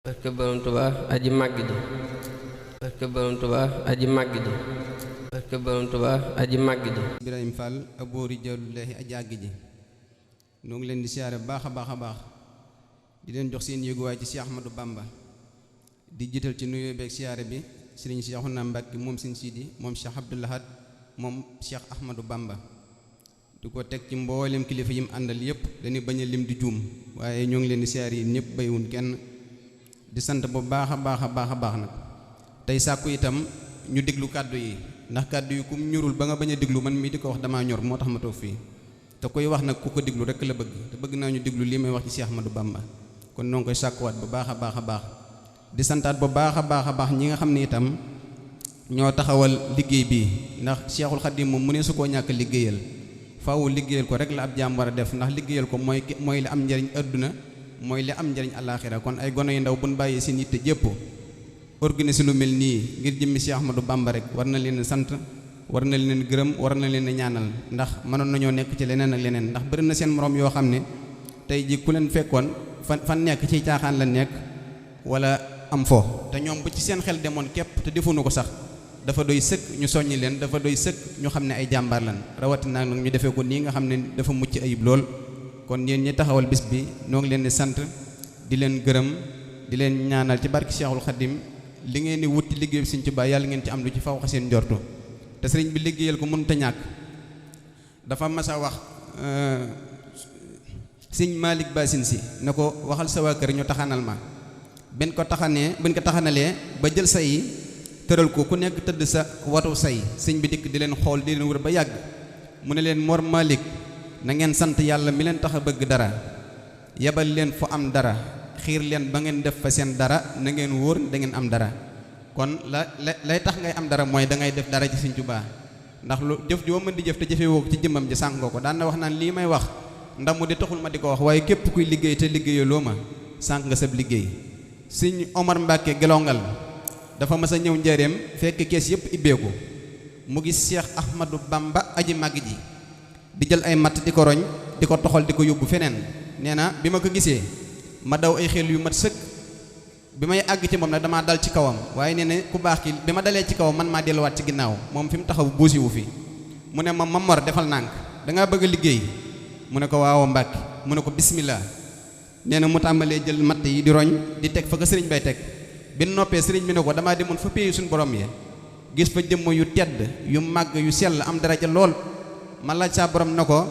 barke Borom Tuubaa aji màgg ji barke Borom Tuubaa aji màgg ji barke Borom Tuubaa aji màgg ji Ibrahima Fall aboo rijaalullaahi aji àgg ji noo ngi leen di siyaare baax a baax di leen jox seen yéeguwaay ci Cheikh Ahmadou Bamba di jiital ci nuyoo beeg siyaare bi Sëriñ Seexuna Mbàkke moom Sëriñ Sidi moom Cheikh Abdoul Ahad moom Cheikh Ahmadou Bamba di ko teg ci mboolem kilifa yi mu àndal yépp dañuy bañ a lim di juum waaye ñoo ngi leen di siyaare yi ñëpp baywun kenn di sant bu baax a baax nag tey sàkku itam ñu déglu kàddu yi ndax kàddu yi kum ñurul ba nga bañ a déglu man mii di ko wax damaa ñor moo tax ma toog fii te koy wax nag ku ko déglu rek la bëgg te bëgg naa ñu déglu lii may wax ci Cheikh Ahmadou Bamba kon noo ngi koy sàkkuwaat bu baax a baax di santaat bu baax a baax ñi nga xam ne itam ñoo taxawal liggéey bii ndax Cheikhul Khadim moom mu ne su koo ñàkk liggéeyal faaw liggéeyal ko rek la ab jaam war a def ndax liggéeyal ko mooy li am njariñ àdduna mooy li am njariñ àllaaxira kon ay gone yu ndaw buñ bàyyi seen yitte jépp organiser lu mel nii ngir jëmmi Cheikh Ahmadou Bamba rek war na leen sant war na leen gërëm war na leen ñaanal ndax mënoon nañoo nekk ci leneen ak leneen ndax bëri na seen moroom yoo xam ne tey ji ku leen fekkoon fan nekk ci caaxaan la nekk wala am fo te ñoom bu ci seen xel demoon képp te defuñu ko sax dafa doy sëkk ñu soññi leen dafa doy sëkk ñu xam ne ay jàmbaar lan rawatina nag ñu defee ko nii nga xam ne dafa mucc ayib lool kon yéen ñi taxawal bis bi noo ngi leen di sant di leen gërëm di leen ñaanal ci barki Cheikhul Khadim li ngeen di wuti liggéey bi Sëriñ Tuubaa yàlla ngeen ci am lu ci faw seen njortu te sëriñ bi liggéeyal ko mënut a ñàkk dafa mas a wax sëñ Malick Basin si na ko waxal sa waa kër ñu taxanal ma benn ko taxanalee ba jël say yi tëral ko ku nekk tëdd sa watu say sëñ bi dikk di leen xool di leen wër ba yàgg mu ne leen Mor Malick na ngeen sant yàlla mi leen tax a bëgg dara yebal leen fu am dara xiir leen ba ngeen def fa seen dara na ngeen wóor da ngeen am dara kon lay tax ngay am dara mooy da ngay def dara ci Sëriñ Tuubaa ndax lu jëf joo mën di jëf te jëfee woo ko ci jëmmam ji sànq ko daan na wax naan lii may wax ndamu di taxul ma di ko wax waaye képp kuy liggéey te liggéeyaloo ma sànq nga sab liggéey Sëriñ Omar Mbàkke gelongal dafa mas a ñëw njëreem fekk kees yëpp ibbeeku mu gis Cheikh Ahmadou Bamba aji màgg ji di jël ay matt di ko roñ di ko toxal di ko yóbbu feneen nee na bi ma ko gisee ma daw ay xel yu mat sëkk bi may àgg ci moom nag damaa dal ci kawam waaye nee na ku baax ki bi ma dalee ci kawam man maa delluwaat ci ginnaaw moom fi mu taxaw buusiwu fi mu ne ma Mamor defal nànk dangaa bëgg a liggéey mu ne ko waaw Mbàkke mu ne ko bismillah nee na mu tàmbalee jël matt yi di roñ di teg fa ko sëriñ bay teg bi noppee sëriñ bi ne ko damaa demoon fa péeyu suñu borom yi gis fa jëmm yu tedd yu màgg yu sell am daraja lool ma laaj saa borom na ko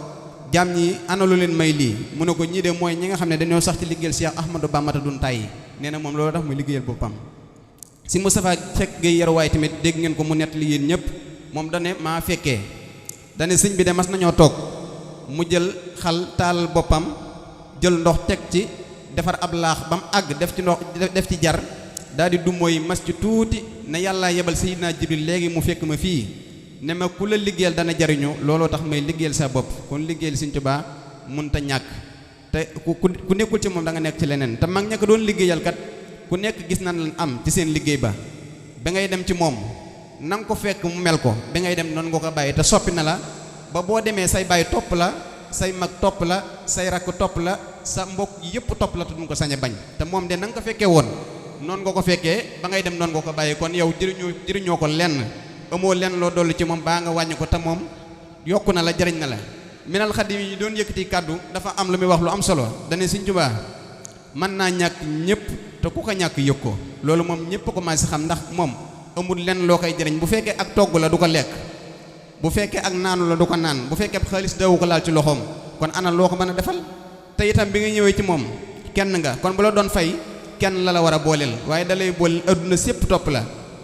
jaam ñi ana lu leen may lii mu ne ko ñii de mooy ñi nga xam ne dañoo sax ci liggéeyal Cheikh Ahmadou Bamba te duñ tàyyi nee na moom loolu tax muy liggéeyal boppam si Moustapha Seck Gueye yaruwaay tamit dégg ngeen ko mu nett li yéen ñëpp moom dane maa fekkee dane sëñ bi de mas nañoo toog mu jël xal taal boppam jël ndox teg ci defar ab laax ba mu àgg def ci ndox def ci jar daal di du mooy mas ci tuuti ne yàlla yebal Seydina Jibril léegi mu fekk ma fii ne ma ku la liggéeyal dana jariñu looloo tax may liggéeyal sa bopp kon liggéeyal Sëriñ Tuubaa mënta ñàkk te ku nekkul ci moom da nga nekk ci leneen te mag ña ko doon liggéeyal kat ku nekk gis na lan am ci seen liggéey ba ngay dem ci moom na nga ko fekk mu mel ko ba ngay dem noonu nga ko bàyyi te soppi na la ba boo demee say bàyyi topp la say mag topp la say rakk topp la sa mbokk yëpp topp la te duñ ko sañ a bañ te moom de na nga ko fekkee woon noonu nga ko fekkee ba ngay dem noonu nga ko bàyyi kon yow jëriñoo ko lenn amoo lenn loo dolli ci moom baa nga wàññi ko te moom yokku na la jariñ na la minal Xadim yi doon yëkkati kàddu dafa am lu muy wax lu am solo dane Sëriñ Tuubaa mën naa ñàkk ñëpp te ku ko ñàkk yëg ko loolu moom ñëpp ko ma si xam ndax moom amul lenn loo koy jariñ bu fekkee ak togg la du ko lekk bu fekkee ak naanu la du ko naan bu fekkee xaalis dawu ko laal ci loxoom kon ana loo ko mën a defal te itam bi nga ñëwee ci moom kenn nga kon bu la doon fay kenn la war a booleel waaye da lay booleel adduna sépp topp la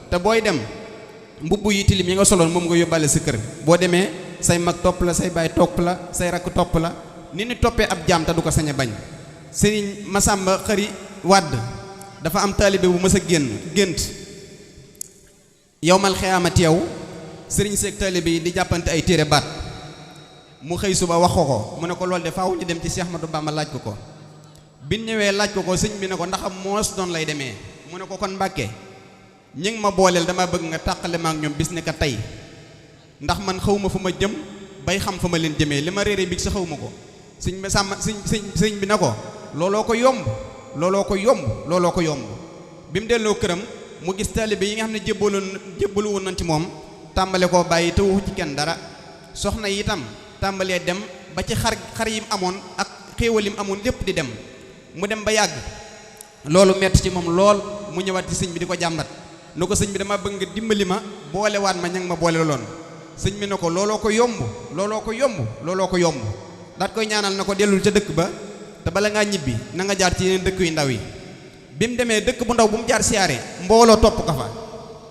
te booy dem mbubb yi tilim yi nga soloon moom nga yóbbaale sa kër boo demee say mag topp la say baay topp la say rakk topp la ni toppee ab jaam te du ko sañ a bañ sëriñ Masamba Xëri Wàdd dafa am taalibe bu mës a gént yowmal xiyaamati yow sëriñ seeg taalibe yi di jàppante ay téere baat mu xëy suba wax ko mu ne ko loolu de faaw ñu dem ci Cheikh Ahmadou Bamba laaj ko bi ñëwee laaj ko sëñ bi ne ko ndax am moos doon lay demee mu ne ko kon Mbàkke ñi ngi ma booleel dama bëgg nga tàqale ma ak ñoom bis ne ka tey ndax man xawma fu ma jëm bay xam fa ma leen jëmee li ma réere bi sa xawma ko sëñ bi na ko looloo ko yomb bi mu delloo këram mu gis taalibe yi nga xam ne jébbalu woon nañ ci moom tàmbale koo bàyyi te waxu ci kenn dara soxna yi itam tàmbalee dem ba ci xar yim amoon ak xéewal yim amoon lépp di dem mu dem ba yàgg loolu metti ci moom lool mu ñëwaat ci sëñ bi di ko jàmbat ne ko sëñ bi dama bëgg nga dimbali ma boolewaat ma ña nga ma boole loon sëñ bi ne ko looloo ko yomb daat koy ñaanal na ko dellul ca dëkk ba te bala ngaa ñibbi na nga jaar ci yeneen dëkk yu ndaw yi bi mu demee dëkk bu ndaw bu mu jaar siyaare mbooloo topp ko fa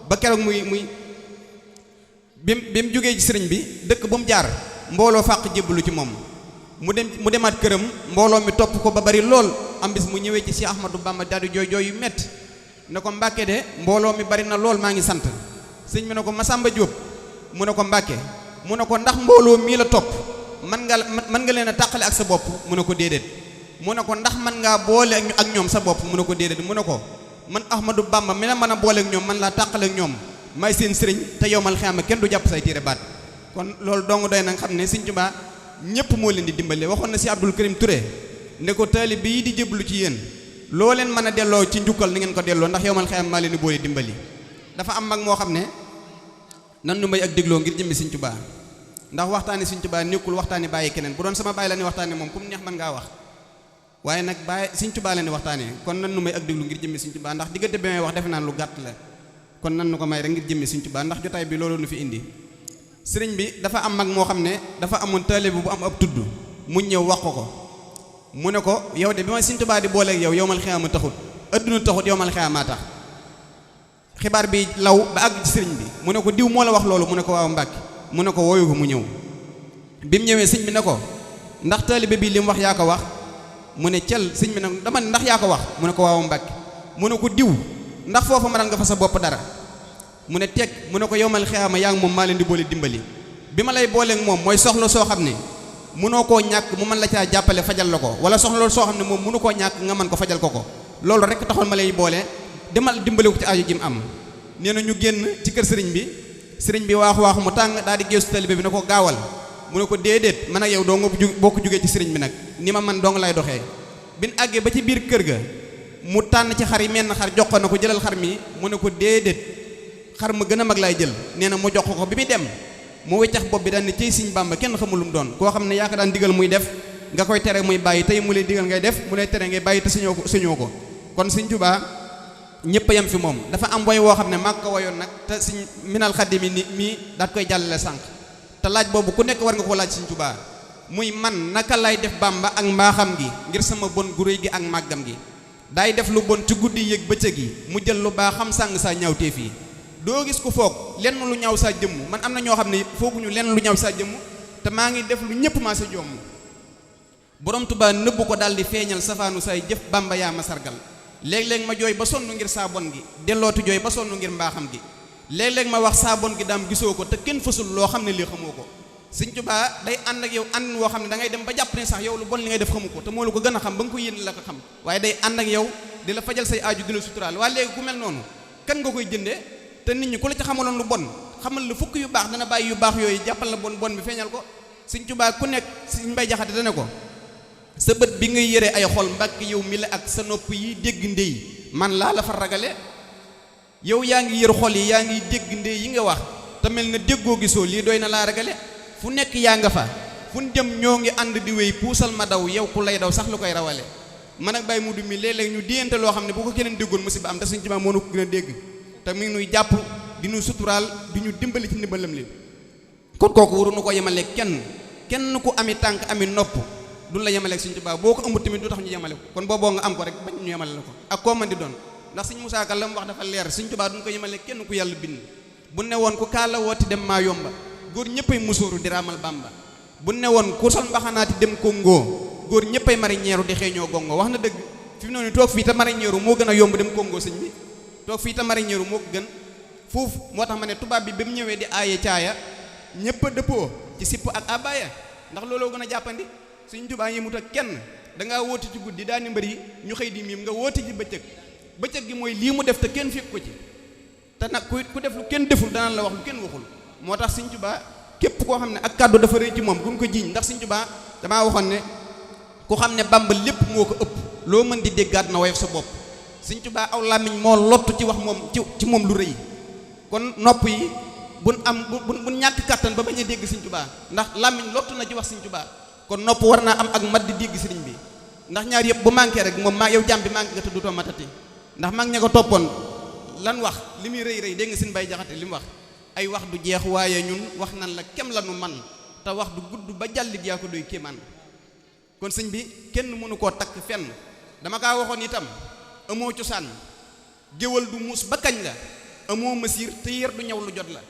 ba keroog muy bi mu jógee ci sëriñ bi dëkk bu mu jaar mbooloo fàq jébbalu ci moom mu demaat këram mbooloo mi topp ko ba bari lool am bis mu ñëwee ci Cheikh Ahmadou Bamba daal di jooy yu metti ne ko Mbàkke de mbooloo mi bari na lool maa ngi sant sëñ bi ne ko Masamba Jóob mu ne ko Mbàkke mu ne ko ndax mbooloo mii la topp mën nga leen a tàqale ak sa bopp mu ne ko déedéet mu ne ko ndax mën ngaa boole ak ñoom sa bopp mu ne ko déedéet mu ne ko man Ahmadou Bamba mi la mën a boole ak ñoom man laa tàqale ak ñoom may seen sëriñ te yowmal xiyaama kenn du jàpp say téere baat kon loolu dong doy na nga xam ne Sëriñ Tuubaa ñëpp moo leen di dimbale waxoon na si Abdul Karim Touré ne ko taalibe yi di jébbalu ci yéen loo leen mën a delloo ci njukkal ni ngeen ko delloo ndax yowmal xiyaama maa leen di boole dimbali dafa am mag moo xam ne nan nu may ak dégloo ngir jëmmi Sëriñ Tuubaa ndax waxtaani Sëriñ Tuubaa nekkul waxtaani bàyyi keneen bu doon sama bàyyi la ni waxtaane moom ku mu neex mën ngaa wax waaye nag bàyyi Sëriñ Tuubaa la ni waxtaane kon nan nu may ak déglu ngir jëmmi Sëriñ Tuubaa ndax diggante bi may wax defe naan lu gàtt la kon nan nu ko may rek ngir jëmmi Sëriñ Tuubaa ndax jotaay bi loolu nu fi indi sëriñ bi dafa am mag moo xam ne dafa amoon taalibe bu am ab tudd mu ñëw wax ko mu ne ko yow de bi ma Sëriñ Tuubaa di booleeg yow yowmal xiyaama taxut adduna taxut yowmal xiyaama tax xibaar bi law ba àgg ci sëriñ bi mu ne ko diw moo la wax loolu mu ne ko waaw Mbàkke mu ne ko wooyu ko mu ñëw bi mu ñëwee sëñ bi ne ko ndax taalibe bi li mu wax yaa ko wax mu ne cel sëñ bi ne dama ndax yaa ko wax mu ne ko waaw Mbàkke mu ne ko diw ndax foofa maral nga fa sa bopp dara mu ne teg mu ne ko yowmal xiyaama yaa ngi moom maa leen di boole dimbali bi ma lay booleeg moom mooy soxla soo xam ne mënoo koo ñàkk mu mën la caa jàppale fajal la ko wala soxla soo xam ne moom mënu koo ñàkk nga mën ko fajal ko loolu rek taxoon ma lay boole demal dimbali ko ci aajo ji mu am nee na ñu génn ci kër sëriñ bi waaxu mu tàng daal di geesu taalibe bi ne ko gaawal mu ne ko déedéet man ak yow doo nga boo ko jógee ci sëriñ bi nag ni ma man dong lay doxee bin àggee ba ci biir kër ga mu tànn ci xar yi menn xar jox ko na ko jëlal xar mi mu ne ko déedéet xar ma gën a mag laay jël nee na mu jox ko bi muy dem mu weccax bopp bi daan ne cey Sëriñ Bàmba kenn xamul lu mu doon koo xam ne yaa ko daan digal muy def nga koy tere muy bàyyi tey mu lay digal ngay def mu lay tere ngay bàyyi te sañoo ko kon Sëriñ Tuubaa ñëpp a yem fi moom dafa am woy woo xam ne mag ko woyoon nag te Sëriñ Minal Xadimi ni mii daat koy jàllale sànq te laaj boobu ku nekk war nga ko laaj Sëriñ Tuubaa muy man naka lay def Bàmba ak mbaaxam gi ngir sama bon gu réy gi ak màggam gi daay def lu bon ci guddi yëg bëccëg yi mu jël lu baax xam sàng saa ñaawteef yi doo gis ku foog lenn lu ñaaw saa jëmm man am na ñoo xam ne fooguñu lenn lu ñaaw saa jëmm te maa ngi def lu ñëpp maa sa jomm borom Tuubaa nëbbu ko daal di feeñal safaanu saay jëf Bàmba yaa ma sargal léeg-léeg ma jooy ba sonn ngir saa bon gi dellootu jooy ba sonn ngir mbaaxam gi léeg-léeg ma wax saa bon gi daam gisoo ko te kenn fësul loo xam ne lii xamoo ko Sëriñ Tuubaa day ànd ak yow ànd woo xam ne da ngay dem ba jàpp ne sax yow lu bon li ngay def xamu ko te moo la ko gën a xam ba nga ko yéene la ko xam waaye day ànd ak yow di la fajal say aaju di la suturaal waaye léegi ku mel noonu kan nga koy jëndee te nit ñi ku la ci xamaloon lu bon xamal la fukk yu baax dana bàyyi yu baax yooyu jàppal la bon bi feeñal ko Sëriñ Tuubaa ku nekk Sëriñ Mbay Jaxate dana ko sa bët bi ngay yëree ay xol Mbàkke yow mi la ak sa nopp yi dégg ndey man laa la fa ragale yow yaa ngi yër xol yi yaa ngi dégg ndey yi nga wax te mel na déggoo gisoo lii doy na laa ragale fu nekk yaa nga fa fu ñu dem ñoo ngi ànd di wéy puusal ma daw yow ku lay daw sax lu koy rawale man ak Baye Mudu mi léeg-léeg ñu diyante loo xam ne bu ko keneen déggoon musiba am te Sëriñ Tuubaa moo nu ko gën a dégg te mi ngi nuy jàpp di ñu suturaal di ñu dimbali ci ndimbalam li kon kooku waruñu ko yemale kenn ku ami tànk ami nopp duñ la yemaleeg Sëriñ Tuubaa boo ko amul tamit du tax ñu yemale ko kon booboo nga am ko rek bañ ñu yemale la ko ak koo man di doon ndax Sëriñ Musaa Ka la mu wax dafa leer Sëriñ Tuubaa duñ ko yemale kenn ku yàlla bind bu ne woon ku kaala wooti dem maa yomba góor ñëppay musóoru di raamal Bàmba bu ne woon ku sol mbaxanaati dem Congo góor ñëppay mariñeeru di xeeñoo gongo wax na dëgg fi mu noonu toog fii te mariñeeru moo gën a yomb dem Congo sëñ bi toog fii te mariñeeru moo ko gën foofu moo tax ma ne tubaab bi ba mu ñëwee di aaye caaya ñëpp a dëppoo ci sipp ak abaya ndax looloo gën a jàppandi Sëriñ Tuubaa yi mut ak kenn dangaa woote ci guddi daani mbër yi ñu xëy di miim nga woote ci bëccëg gi mooy lii mu def te kenn fekk ko ci te nag ku def lu kenn deful danaan la wax lu kenn waxul moo tax Sëriñ Tuubaa képp koo xam ne ak kàddu dafa rëy ci moom duñ ko jiiñ ndax Sëriñ Tuubaa damaa waxoon ne ku xam ne Bàmba lépp moo ko ëpp loo mën di déggaat na woyof sa bopp Sëñ Tuubaa aw làmmiñ moo lottu ci wax moom ci moom lu rëy kon nopp yi buñ ñàkk kàttan ba bañ a dégg Sëñ Tuubaa ndax làmmiñ lottu na ci wax Sëñ Tuubaa kon nopp war naa am ak mat di dégg sëriñ bi ndax ñaar yëpp bu manqué rek moom maa yow jàmm bi manqué nga te dutoo matati ndax mag ña ko toppoon lan wax li muy rëy rëy dégg nga sëñ Bay Jaxate li mu wax ay wax du jeex waaye ñun wax nan la kem la nu man te wax du gudd ba jàllit yaa ko doy kéemaan kon sëñ bi kenn mënu koo takk fenn dama kaa waxoon itam amoo cosaan géwal du muus ba kañ la amoo masiir te yér du ñaw lu jot la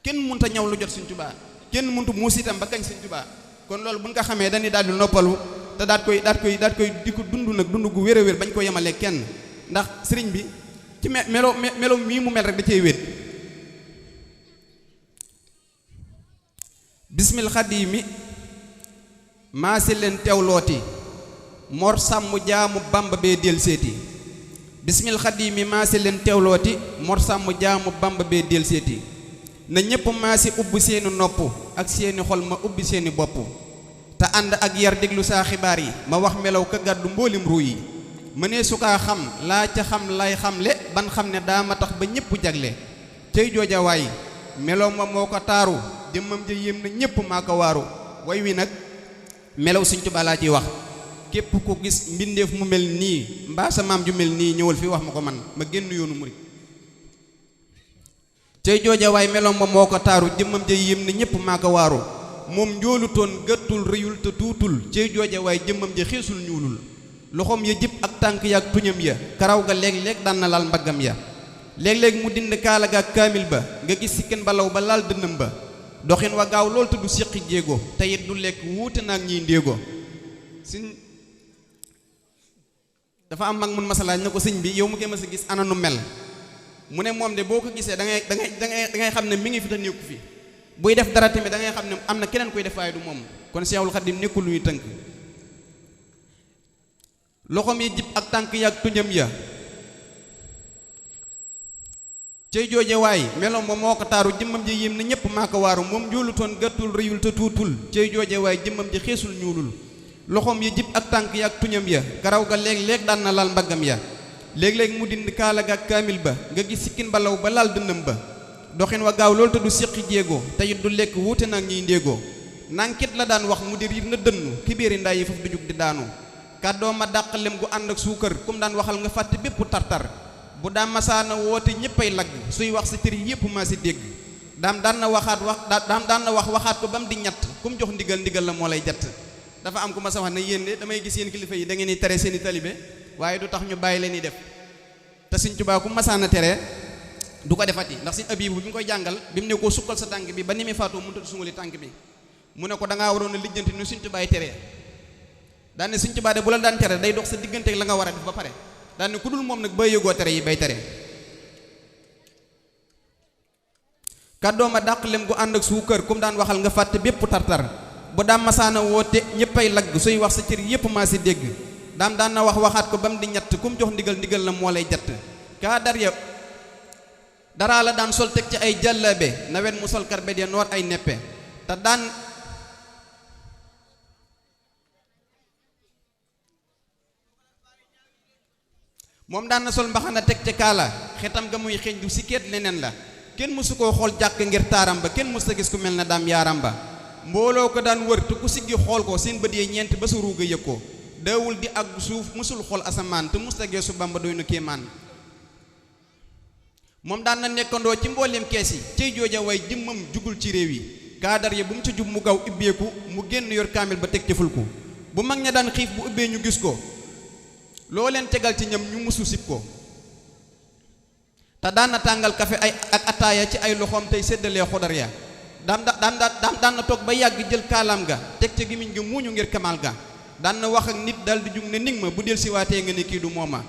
kenn mënta ñaw lu jot Sëñ Tuubaa kenn mëntu muus itam ba kañ Sëñ Tuubaa kon loolu buñ ko xamee dañuy daal di noppalu te daat koy di ko dund nag dund gu wér a wér bañ ko yemale kenn ndax sëriñ bi ci melo mii mu mel rek da cey wéet bismil xadiimi maasi leen teewlooti mor sàmm jaamu bamba bee del seeti bismil xadiimi maasi leen teewlooti mor sàmm jaamu bamba bee del seeti na ñépp maasi ubbi seeni nopp ak seeni xol ma ubbi seeni bopp te ànd ak yar déglu saa xibaar yi ma wax melaw ka gàddu mboolim ruu yi mënee su kaa xam laa ca xam lay xamle ban xam ne daa ma tax ba ñépp jagle tey jooja waay melow ma moo ko taaru jëmmam ja yéem na ñépp maa ko waaru way wi nag melaw Sëñ Tuubaa laa ciy wax képp ku gis mbindeef mu mel nii mbaa sa maam ju mel nii ñëwal fi wax ma ko man ma génn yoonu murit tey jooja waay meloom ma moo ko taaru jëmmam ja yéem na ñépp maa ko waaru moom njoolutoon gëttul rëyul te tuutul tey jooja waay jëmmam ja xeesul ñuulul loxoom ya jib ak tànk ya ak tuñam ya karaw ga léeg-léeg daan na laal mbaggam ya léeg-léeg mu dind kaala ga ak kaamil ba nga gis si kenn balaw ba laal dënnam ba doxin wa gaaw lool te du séqi jéego te it du lekk wuute naag ñiy ndéego sëñ dafa am mag mun masalaaj na ko sëñ bi yow mu koy mas a gis ana nu mel mu ne moom de boo ko gisee da ngay xam ne mi ngi fi te nekku fi buy def dara tamit da ngay xam ne am na keneen koy def waaye du moom kon Seexul Xadiim nekkul lu ñuy tënk loxoom yi jib ak tànk ya ak tuñam ya cey jooje waay meloom ba moo ko taaru jëmmam ji yéem na ñépp maa ko waaru moom njoolutoon gàttul rëyul te tuutul cey jooje waay jëmmam ji xeesul ñuulul loxoom yi jib ak tànk ya ak tuñam ya karaw ga léeg-léeg daan na laal mbaggam ya léeg-léeg mu dind kaala ga ak kaamil ba nga gis sikkin balaw ba laal dënnam ba doxin wa gaaw loolu te du séqi jéego te it du lekk wuute nag ñiy ndéegoo nankit la daan wax mu di riir na dënnu kibéeri ndaa yi foofu du jug di daanu kàddoo ma dàq lem gu ànd ak suukar kum daan waxal nga fàtte bépp tartar bu daam masaana woote ñéppay lagg suy wax sa tër yépp maa si dégg daam daan na waxaat ko ba mu di ñett kum jox ndigal la moo lay jatt dafa am ku ma sa wax ne yéen de damay gis yéen kilifa yi da ngeen di tere seeni talibe waaye du tax ñu bàyyi leen di def te Sëñ Tuubaa ku masaana tere du ko defati ndax Sëñ Abiibu bi mu koy jàngal bi mu ne koo sukkal sa tànk bi ba ni muy faatoo mënut a sungali tànk bi mu ne ko da ngaa waroon a lijjanti nu Sëñ Tuubaa teree daan ne Sëñ Tuubaa de bu la daan tere day dox sa diggante la nga war a def ba pare daan ne ku dul moom nag bay yëgoo tere yi bay tere kàddooma dàq lem gu ànd ak suukar kum daan waxal nga fàtte bépp tartar bu daam masaana woote ñéppay lagg suy wax sa cër yépp maa si dégg daam daan na waxaat ko ba mu di ñett kum jox ndigal la moo lay jatt kaa dar ya daraa la daan sol teg ci ay jàllabe nawet mu sol karbet ya noor ay neppe te daan moom daan na sol mbaxana teg ca kaala xetam ga muy xeeñ du sikkeet leneen la kenn mësu koo xool jàkk ngir taaram ba kenn mës a gis ku mel na daam yaaram ba mbooloo ko daan wër te ku siggi xool ko seen bët yee ñeent ba sa ruuga yëg ko daawul di ak suuf mësul xool asamaan te mës a geesu Bamba doy na kéemaan moom daan na nekkandoo ci mbooleem kees yi cey jooja way jëmmam jugul ci réew yi kaadar ya bu mu ca jub mu gaaw ibbeeku mu génn yor kaamil ba teg cëful ko bu mag ña daan xiif bu ubbee ñu gis ko loo leen tegal ci ñam ñu musu sib ko te daan na tàngal kafe ay ak ataaya ci ay loxoom tey séddalee xodar ya daan na toog ba yàgg jël kaalaam ga teg ca gimiñ ga muuñu ngir kamaal ga daan na wax ak nit dal di jug ne nig ma bu del siwaatee nga ne kii du mooma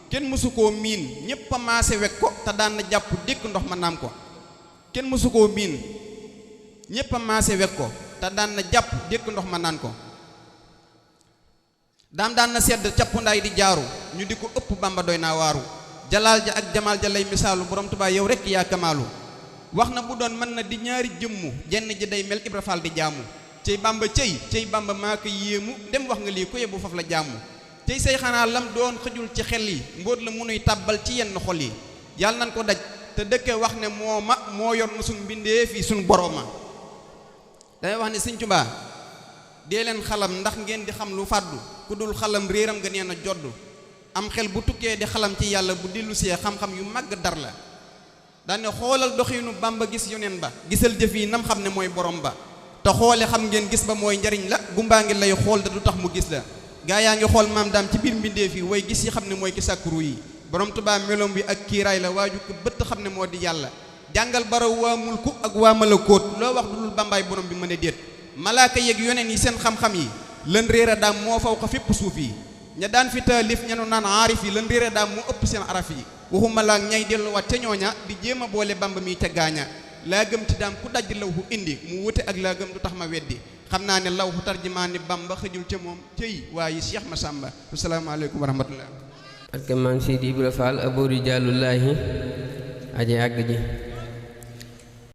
kenn mësu koo miin ñépp a maase wek ko te daan na jàpp dékk ndox ma naam ko kenn mësu koo miin ñépp a maase wek ko te daan na jàpp dékk ndox ma naan ko daan na sedd cappu ndaay di jaaru ñu di ko ëpp Bamba doy naa waaru jalaal ja ak jamaal ja lay misaalu borom Tuubaa yow rekk yaa kamaalu wax na bu doon mën na di ñaari jëmmu jenn ji day mel Ibra Faal di jaamu cey Bamba cey Bamba maa ko yéemu dem wax nga lii ko yebbu faf la jaamu tey say xanaa lam doon xëjul ci xel yi mbóot la munuy tàbbal ci yenn xol yi yàlla nañ ko daj te dëkke wax ne moo yor na suñ mbindee fii suñ borooma damay wax ne Sëñ Tuubaa dee leen xalam ndax ngeen di xam lu fàddu ku dul xalam réeram nga nee na joddu am xel bu tukkee di xalam ci yàlla bu dellu see xam-xam yu màgg dar la daane xoolal doxiinu Bàmba gis yoneen ba gisal jëf yi nam xam ne mooy borom ba te xoole xam ngeen gis ba mooy njariñ la gumbaa ngi lay xool da du tax mu gis la gaa yaa ngi xool maam daam ci biir mbindeef yi way gis yi xam ne mooy ki sàkkuru yi borom Tuubaa meloom bi ak kiiraay la waaju ko bëtt xam ne moo di yàlla jàngal baraw waa mulku ak waa malakóot loo wax dulul bambaay borom bi mën a déet malaaka yeeg yoneen yi seen xam-xam yi lën réer a daam moo faw ko fépp suuf yi ña daan fi taalif ñenu naan aarif yi lën réer a daam moo ëpp seen araf yi waxuma laak ñay delluwaat ca ñooña di jéem a boole Bamba mi te gaaña laa gëm ti daam ku dajj law hu indi mu wute ak laa gëm du tax ma weddi xam naa ne law hu tarjumaani Bamba xëjul ca moom cëy waaye Cheikh Massamba asalaamaaleykum wa rahmatullah barke maam Sidi Ibra Fall abori jàllullaahi aji àgg ji